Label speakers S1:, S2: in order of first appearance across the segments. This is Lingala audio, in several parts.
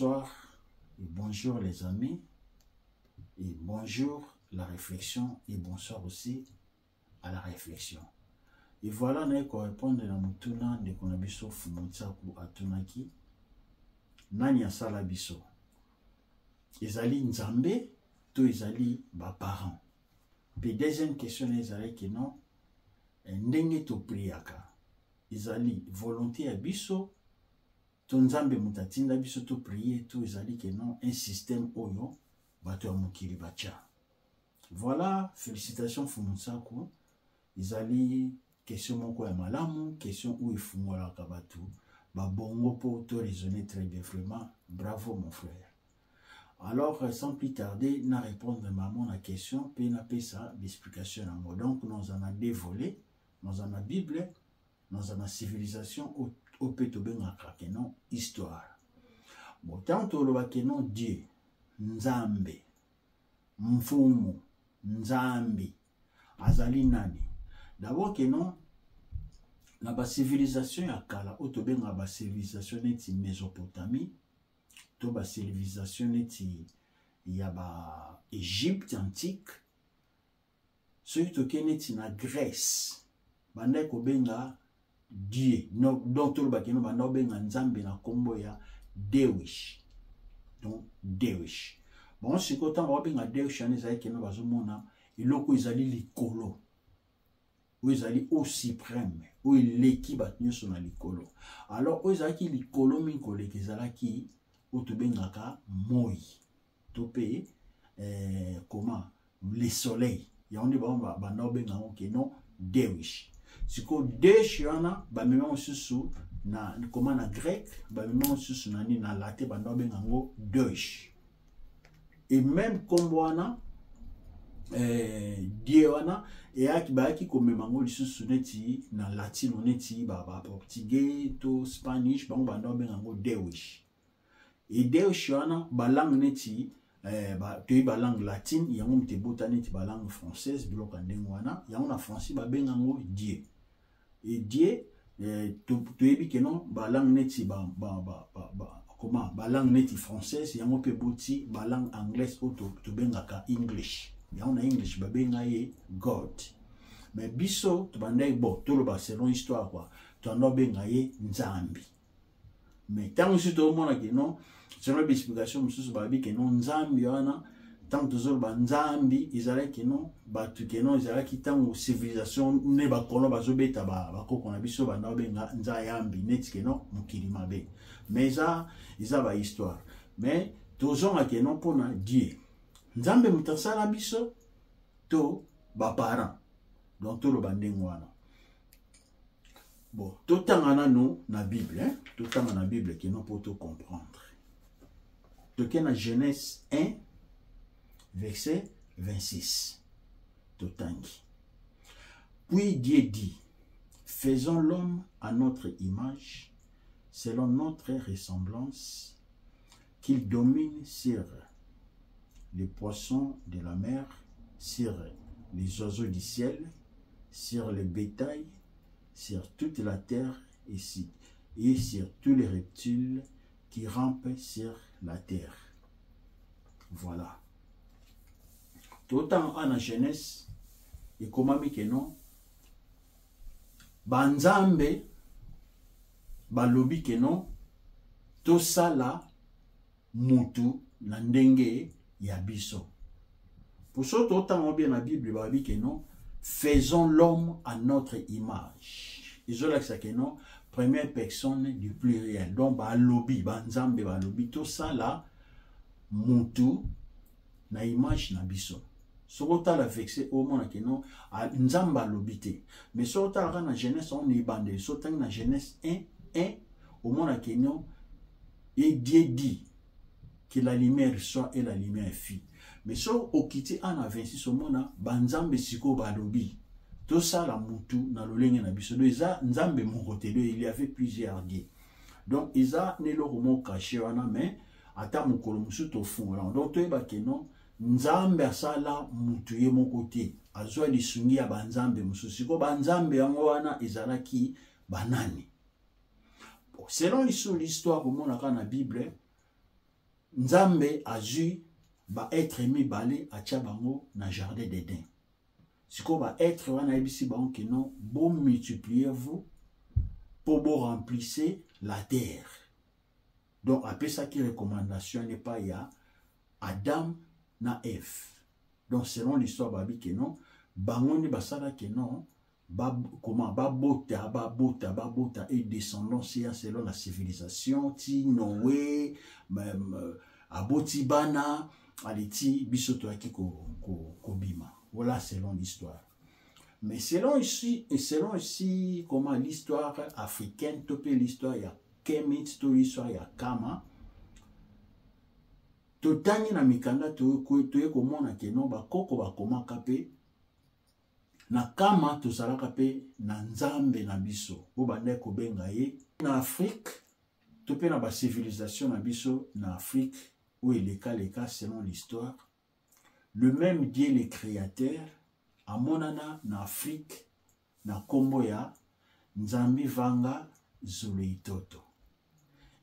S1: Bonsoir et bonjour les amis. Et bonjour la réflexion et bonsoir aussi à la réflexion. Et voilà naye korépondre na motuna ndeko na biso Fumu Nsaku atunaki nani asala biso, ezali Nzambe to ezali baparent? Mpe deuxième question na ezalaki non, ndenge topriaka ezali volonté ya biso to Nzambe moto atinda biso to prier, to ezali ke non, un système oyo bato ya mokili batya? Voilà, félicitations Fumu Nsaku, ezali question moko ya malamu, question oyo efungolaka bato babongo mpo to raisonner très bien. Vraiment bravo mon frère. Alors, sans plus tarder, na répondre maman na question mpe napesa l'explication yango. Donc naza na deux volets: naza na Bible, naza na civilisation oyo mpe tobengaka ke non histoire. Bon, ntango toloba ke non Dieu, Nzambe, Mfumu Nzambe azali nani? D'abord ke non, na bacivilisation ya kala oyo tobengaka bacivilisation neti Mésopotamie to bacivilisation neti ya baEgypte antique, soki tokei neti na Grèce, bandaki kobenga Dieu, no, donc tolobaki no, banda kobenga Nzambe na nkombo ya Deus. Donc Deus, bon, sikoyo ntango babenga Deus wana, ezalaki keno bazomona eloko ezali likolo, oyo ezali eau suprême, oyo eleki bato nyonso na likolo. Alors oyo ezalaki likolo mingi koleka ezalaki oyo tobengaka moi to mpe comment, le soleil. Yango nde bango banda kobenga yango ke non Deus. Sikoyo Deus wana bamema mosusu na koma na grec, bamema mosusu na nini, na latin, banda kobenga yango Deus. Et même nkombo wana Dieu wana eyaki, bayaki komema yango lisusu neti na latino, neti baportugais to spanish, bango banda kobenga yango Deus. E Deus wana, balangue neti toyebi balangue latine, yango moto ebota neti balangue française, biloko ya ndenge wana. Yango na français babenga yango Dieu. E Dieu, toyebi ke non, balangue neti ba, ba, ba, ba, ba, comment, balangue neti française, yango mpe eboti balangue anglaise oyo tobengaka English. Yango na English babenga ye God. Mais biso tobandaki, bon, toloba selon histoire quoi, tobanda kobenga ye Nzambe. Mais ntango mosusu toomona ke non, selon baexplication mosusu, balobi ke non, Nzambe wana, ntango tozoloba Nzambe, ezalaki ke non bato, ke non ezalaki ntango civilisation nde bakolon bazobeta bakoko na biso, banda kobenga Nzayambi neti ke non mokili mabe. Mais eza bahistoire. Mais tozonga ke non, mpona Dieu, Nzambe moto asala biso to baparent? Donc toloba ndenge wana. Bon, totanga nanu na Bible, hein? Totanga na Bible kino mpo tocomprendre. Toke na Genèse 1 verset 26, totangi: Puis Dieu dit: faisons l'homme à notre image, selon notre ressemblance, qu'il domine sur les poissons de la mer, sur les oiseaux du ciel, sur le bétail, sur toute la terre et sur tous les reptiles qui rampent sur la terre. Voilà. Totanga na Genèse, ekomami ke non, banzambe balobi ke non, tosala mutu na ndenge ya biso. Pour so totanga bien na Bible, balobi ke non, faisons l'homme à notre image. Ezolakisa ke non, première personne du pluriel. Donc balobi, banzambe balobi tosala mutu na image na biso. Soki otala verset, omona ke non, Nzambe alobi te. Mais soki otalaka na Genèse on ebandeli, so otangi na Genèse 1 1, omona ke non, et Dieu dit: que la lumière soit, et la lumière fut. Mais so okiti a na 26, omona banzambe sikoyo balobi tosala mutu na lolenge na biso. Donc eza Nzambe moko te, il y avait plusieurs dieux. Donc eza na eloko moko caché wana, mais ata mokolo mosusu tofungola. Donc toyeba ke non, Nzambe asala mutu ye moko te, azwa lisungi ya banzambe mosusu. Sikoyo banzambe yango wana ezalaki banani? Bon, selon lisusu l'histoire, omonaka na Bible. Nzambe azwi baetre mibale, atya bango na jardin d'Eden. Sikoyo baetre wana ayebisi bango ke non, bomultipliez vous mpo boremplisse la terre. Donc apesaki recommandation epai ya Adam na Eve. Donc selon l'histoire, babi ke non, bango nde basala ke non ba, comment, babota, babota, babota et descendance ya selon la civilisation ti Noé même aboti bana aleti biso toyaki kobima. Voilà selon l'histoire. Mais selon ici, et selon ici comment l'histoire africaine to mpe l'histoire ya Kemit to l'histoire ya Kama, totangi na mikanda, toye komona ke non, bakoko bakomaka mpe na Kama tozalaka mpe na Nzambe na biso oyo bandaki kobenga ye na Afrique to mpe na bacivilisation na biso na Afrique oyo elekaleka. Selon l'histoire, le même Dieu le créateur amonana na Afrique na nkombo ya Nzambi Vanga Zulu Itoto.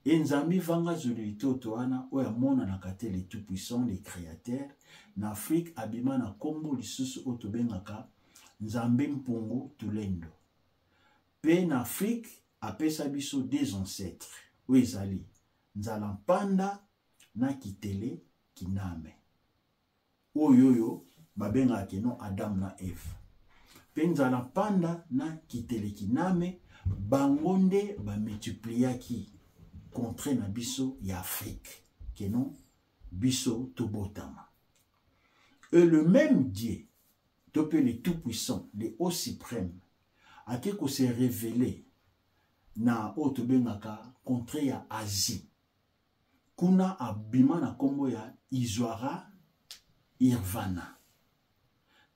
S1: E Nzambi Vanga Zulu Itoto wana oyo amonanaka te, le tout puissant, le créateur na Afrique, abima na nkombo lisusu oyo tobengaka Nzambe Mpungu Tulendo. Mpe na Afrique apesa biso des ancêtres oyo ezali Nzala Mpanda na Kitele Kiname, oyo babengaka ke non Adam na Eve. Mpe Nzala Mpanda na Kitele Kiname, bango nde bamultipliaki contrée na biso ya Afrique ke non biso tobotama. Et le même Dieu to mpe le tout puissant, le haut suprême, ake kose révéler na oyo tobengaka contrée ya Asie. Kuna abima na nkombo ya Izwara Irvana.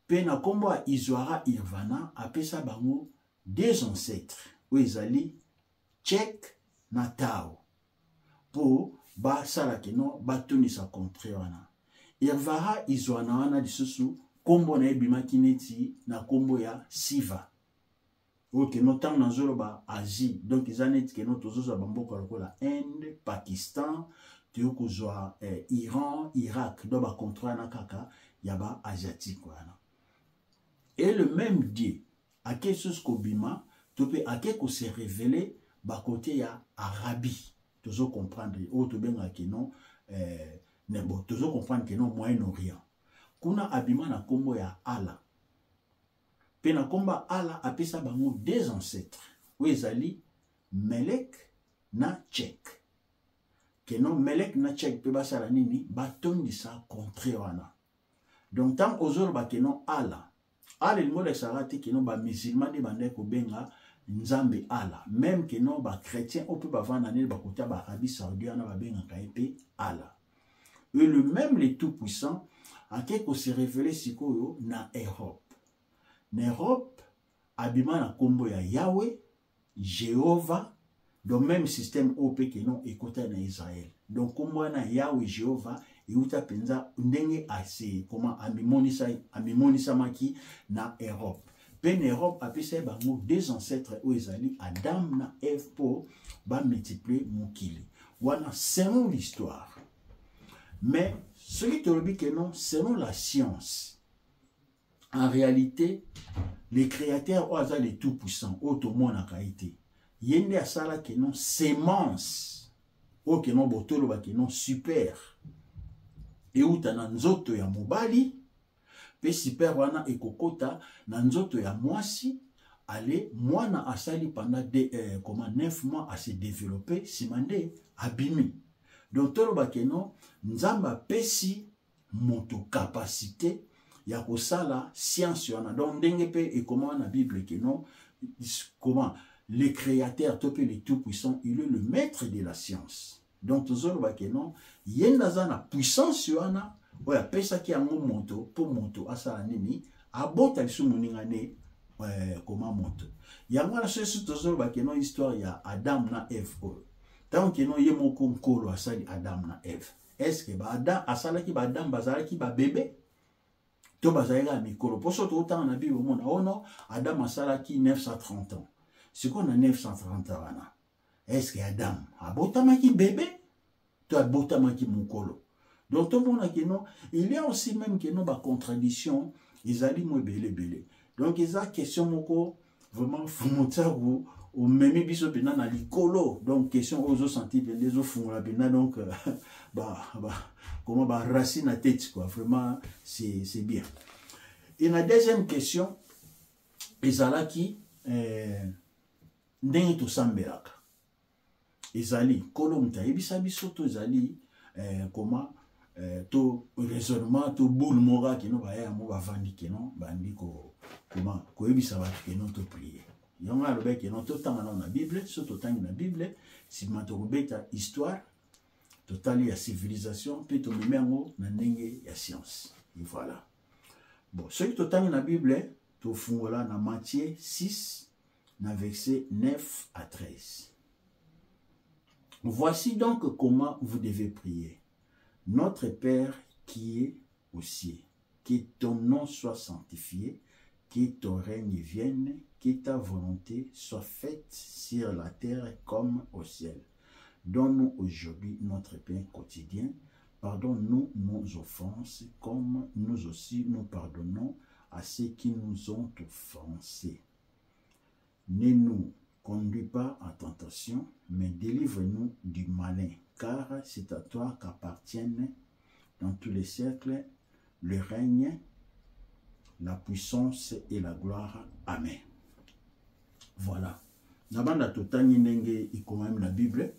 S1: Mpe na nkombo ya Izwara Irvana apesa bango deux ancêtres oyo ezali Tchek na Tao, mpo basala ke non batondisa contrée wana. Irvara Izwana wana lisusu nkombo na ye ebimaki neti na nkombo ya Siva, oyo ke non ntango nazoloba Asie, donc eza neti ke non tozozwa bamboka lokola Inde, Pakistan, toyei kozwa Iran, Irak, donc bacontrée wana kaka ya baasiatique wana. Et le même Dieu ake lisusu kobima to mpe ake kose révéler bakote ya Arabie. Tozo comprendre oyo tobengaka ke non bon, tozo comprendre ke non Moyen Orient. Kuna abima na nkombo ya Allah. Mpe na nkombo ya Allah apesa bango deux ancêtres oyo ezali Melek na Tchek, ke non Melek na Tchek mpe basala nini? Batondisa contrée wana. Donc ntango ozoloba ke non Allah, Allah elingi olakisaka te ke non bamusulman nde bandaki kobenga Nzambe Allah. Même ke non bachrétien oyo mpe bavanda nde bakota baarabie saudi wana babengaka ye mpe Allah. Et le même, le tout puissant, ake kose révéler sikoyo na Europe. Na Europe abima na nkombo ya Yahweh Jehova. Donc même système oyo mpe ke non ekota na Israël. Donc nkombo wana Yahweh Jehova euta mpenza ndenge ase koma amimonisamaki na Europe. Mpe na Europe apesa ye bango deux ancêtres oyo ezali Adam na Eve mpo bamultiplie mokili wana, selon l'histoire. Mais soki tolobi ke non, selon la science, en réalité le créateur oyo aza le tout puissant oyo tomonaka ye te, ye nde asalaki non semence oyo ke non botoloba ke non sperme euta na nzoto ya mobali, mpe sperme wana ekokota na nzoto ya mwasi. Ale mwana asali pendant comment 9 mois ase développe, nsima nde abimi. Donc toloba ke non Nzambe apesi moto capacité ya kosala science wana. Donc ndenge mpe ekoma na Bible ke non comment le créateur to mpe le tout puissant, il est le maître de la science. Donc tozoloba ke non ye nde aza na puissance wana oyo apesaki yango moto mpo moto asala nini? Abota lisusu moninga ne koma moto. Yango wana soki tozoloba ke non histoire ya Adam na Eve oyo, ntango ke non ye moko Nkolo asali Adam na Eve, est-ce baadam asalaki baadam bazalaki babebe to bazalaki kaka mikolo? Mpo so totanga na Bible, omona ono Adam asalaki 930 ans. Sikoyo na 930 ans wana, est-ce Adam abotamaki bebe? To abotamaki mokolo. Donc tomona que non, il y a aussi même que non bacontradiction ezali mo ebele ebele. Donc eza question moko vraiment, Fumu Ntiaku, omemi biso mpenza na likolo. Donc question oyo ozosentir mpenza, ezofungola mpenza, donc ba comment, baracine na tête quoi. Vraiment, c'est bien. Et na deuxième question ezalaki ndenge tosambelaka, ezali Nkolo moto ayebisa biso to ezali comment, to raisonnement to boule moko que non baya yango bavandi que non bandi comment koyebisa bato que non toprier. Yango alobaki que non totanga nano na Bible. So totangi na Bible, nsima tokobeta histoire, totali ya civilisation mpe tomemi yango na ndenge ya science. Et voilà. Bon, soki totangi na Bible, tofungola na Matthieu 6 na verset 9 à 13. Voici donc comment vous devez prier. Notre Père qui est au ciel, que ton nom soit sanctifié, que ton règne vienne, que ta volonté soit faite sur la terre comme au ciel. Donne-nous aujourd'hui notre pain quotidien. Pardonne-nous nos offenses, comme nous aussi nous pardonnons à ceux qui nous ont offensés. Ne nous conduis pas à tentation, mais délivre-nous du malin, car c'est à toi qu'appartiennent dans tous les siècles le règne, la puissance et la gloire. Amen. Voilà. Na banda totangi ndenge ekomami na Bible,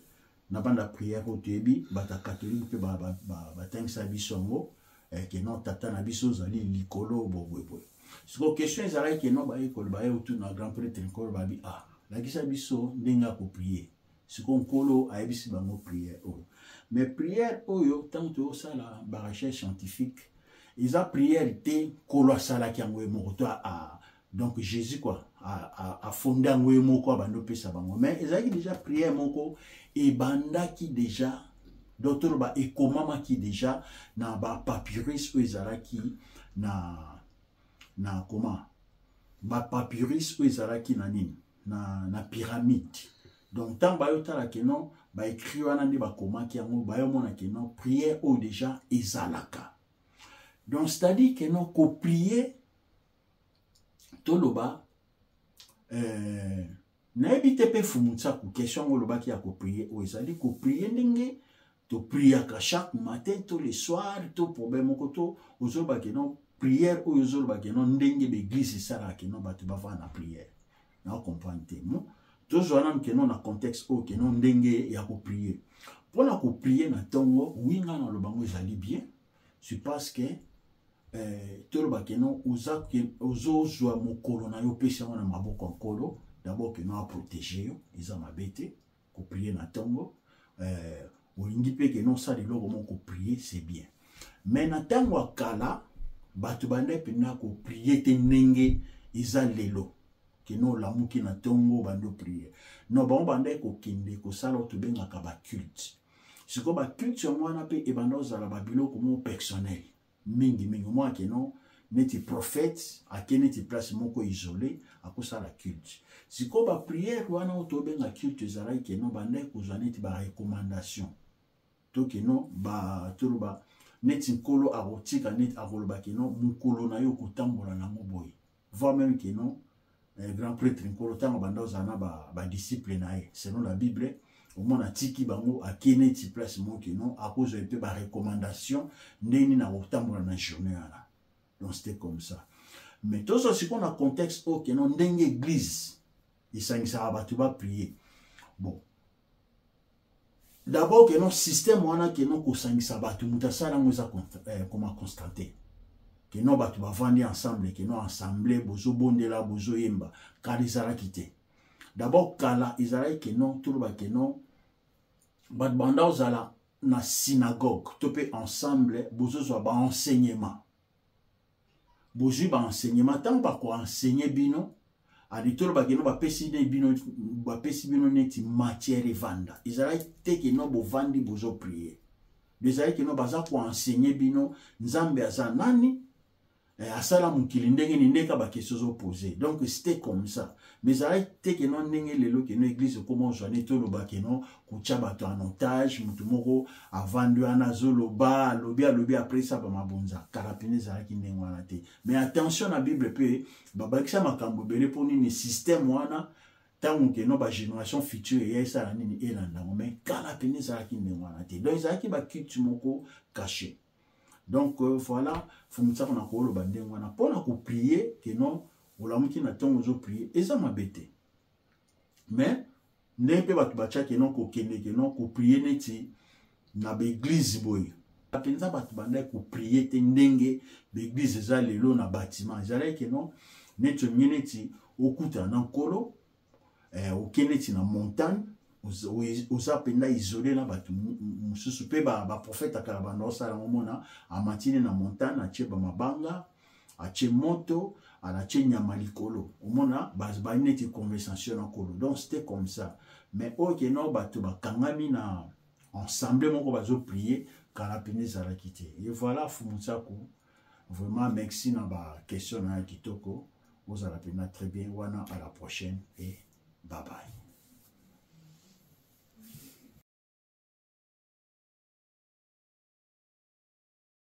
S1: na banda prière oyo toyebi, bato ya catholique mpe batangisa biso yango que non, Tata na biso ozali likolo, boboyeboye. Sikoyo question ezalaki que non bayekoli baye otuna grand prêtre Nkolo, babi: "Ah, lakisa biso ndenge ya koprier." Sikoyo Nkolo ayebisi bango prière oyo. Mais prière oyo, ntango toyosala barecherche scientifique, eza prière te Nkolo asalaki yango ye moko to donc Jésus quoi afonde yango ye moko, abandi opesa bango. Mais ezalaki déjà prière moko ebandaki déjà, donc toloba ekomamaki déjà na bapapyrus oyo ezalaki na comment, bapapyrus oyo ezalaki na nini, na pyramide. Donc ntango bayotala que non baécrit wana nde bakomaki yango, bayomona que non prière oyo déjà ezalaka. Donc c'est-à-dire que non koprier, toloba nayebi te mpe Fumu Ntiaku, question yango olobaki ya koprier oyo ezali koprier ndenge topriaka chaque matin to le soir to problème moko to ozoloba que non prière oyo ozoloba que non ndenge baeglise esalaka que non bato bavanda na prière, na comprendre te. Mo tozwa nanu que non na contexte oyo que non ndenge ya koprier. Mpona koprier na ntongo, oui, ngai naloba yango ezali bien. C'est parce que toloba que non ozozwa mokolo na yo, opesi yango na maboko ya Nkolo d'abord que non aprotéger yo. Eza mabe te koprier na ntongo. Olingi mpe que non osala eloko moko, koprier c'est bien. Mais na ntango ya kala, bato banda mpenza koprier te ndenge eza lelo que non olamuki na ntongo, bandi oprier. Non, bango bandaki kokende kosala oyo tobengaka baculte. Sikoyo baculte yango wana mpe ebanda kozala babiloko moko personnel mingimingi. Omona que non neti prophète ake neti place moko isolé, akosala culte. Sikoyo baprière wana oyo tobenga culte ezalaki que non bandaki kozwa neti barecommandation to que non toloba neti Nkolo akotika neti akoloba que non mokolo na yo kotambola nango boye, voire même que non grand prêtre Nkolo, ntango banda ozala na badisciple na ye selon la Bible, omona atiki bango, ake neti place moko que non akozwa mpe barecommandation ndenge nini akotambola na journée wana. Donc c'était comme ça. Mais tozwa sikoyo na contexte oyo que non ndenge église esangisaka bato baprier. Bon, d'abord que non système wana que non kosangisa bato, moto asala yango eza koma Constantin. Que non bato bavandi ensemble, que non ensemble bozobondela, bozoyemba. Kala ezalaki te. D'abord kala ezalaki que non toloba que non bato banda ozala na synagogue to mpe ensemble, bozozwa baenseignement, bozwi baenseignement. Ntango bakoenseigner bino, ali toloba que non bapesi bino neti matière evanda. Ezalaki te que non bovandi, bozoprier. Ezalaki que non baza koenseigner bino Nzambe aza nani. Eh, asala mokili ndenge nini, ndenge baquestion ozopose. Donc c'était comme ça, mais ezalaki te que non ndenge lelo que non église ekoma ozwa neti toloba que non kotya bato en otage. Motu moko avandi wana, azoloba, alobi, alobi, après ça bamabonza. Kala pene ezalaki ndenge wana te. Mais attention, na Bible mpe babakisa makambo ebele. Mpo nini? Système wana, ntango que non bagénération future eya, esala nini? Elanda yango. Mais kala pene ezalaki ndenge wana te. Donc ezalaki baculte moko caché. Donc voilà, Fumusako, na koloba ndenge wana mpona koprier que non olamuki na ntongo, ozoprier, eza mabe te. Mais ndenge mpe bato batiaki non kokende que non koprier neti na baéglise boye mpenza, bato bandaki koprier te ndenge baéglise eza lelo na bâtiment. Ezalaki que non neti olingi neti okutana na Nkolo, oke neti na montagne, oza mpenza isolé na bato mosusu. Mpe baprofete akala banda osala yango. Omona amatini na montagne, atie bamabanga, atie moto, alatie nyama likolo, omona bali neti conversation na Nkolo. Donc c'était comme ça. Mais oyo que non bato bakangami na ensemble moko bazoprier, kala pene ezalaki te. Et voilà, Fumusaku, vraiment merci na baquestion na ya kitoko. Ozala mpena très bien wana. À la prochaine et bye bye.